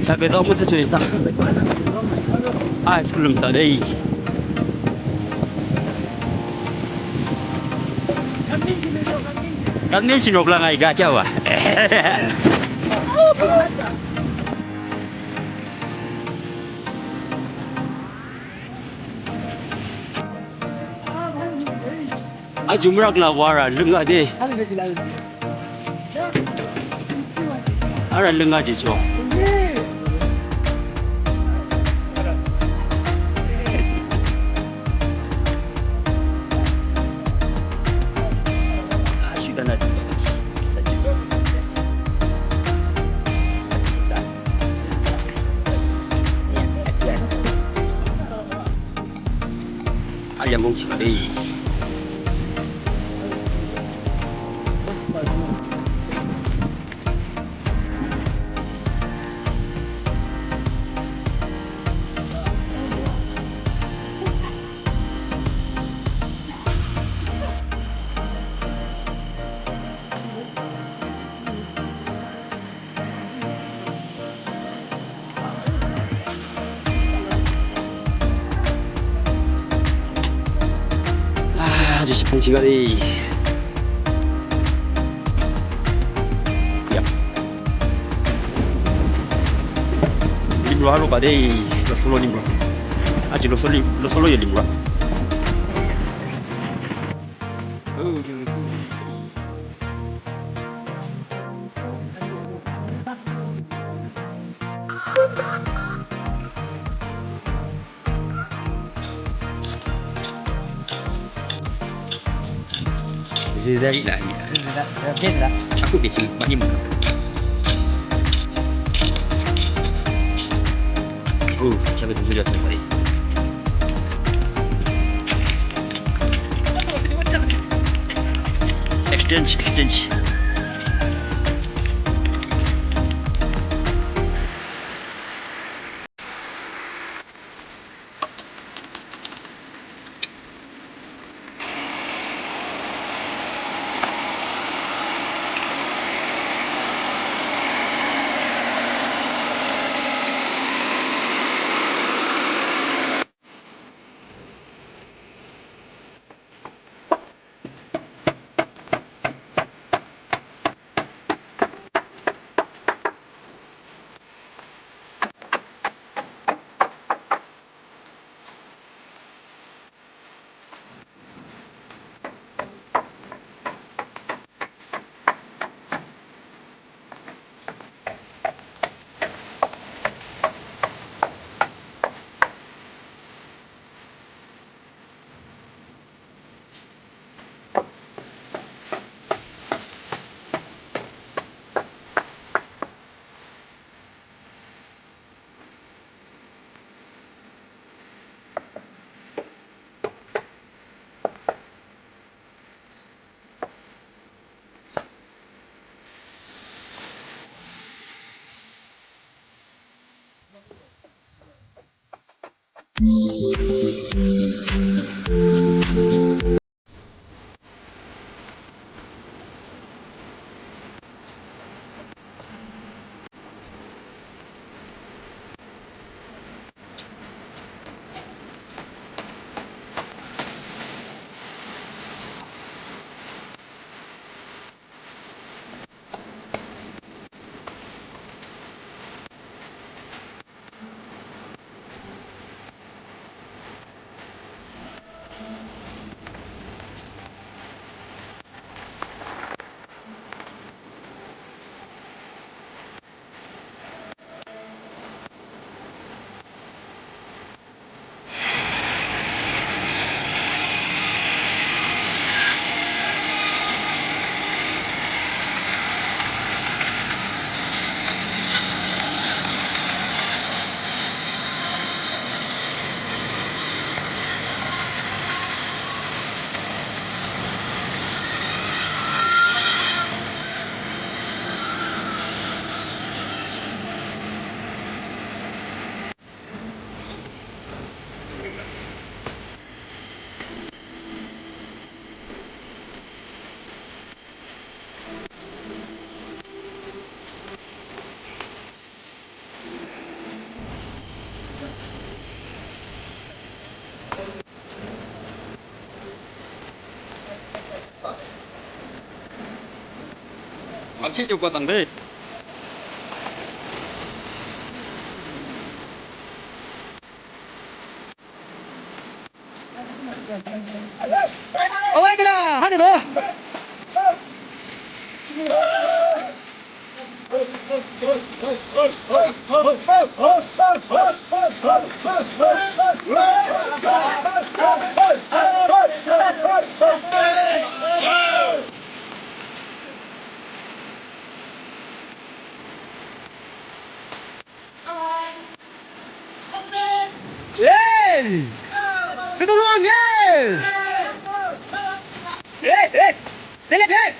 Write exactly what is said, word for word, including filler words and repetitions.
Tabe to mo se choi sa. Ai, school lum sa dei. Kami sinok lang ai ga kya wa. Ajumrak la wara lünga de. Ara lünga de cho. Alyang kong chika de. Ah, aji sipung chika de. Yap. Limro aro ka de, lo solo limro. Aji lo solo, lo solo ye limro. Oh, Exchange, exchange. Chini batang de. Awai kena, hadi do. Hey! Sito long, hey! Hey, hey! Sila, hey!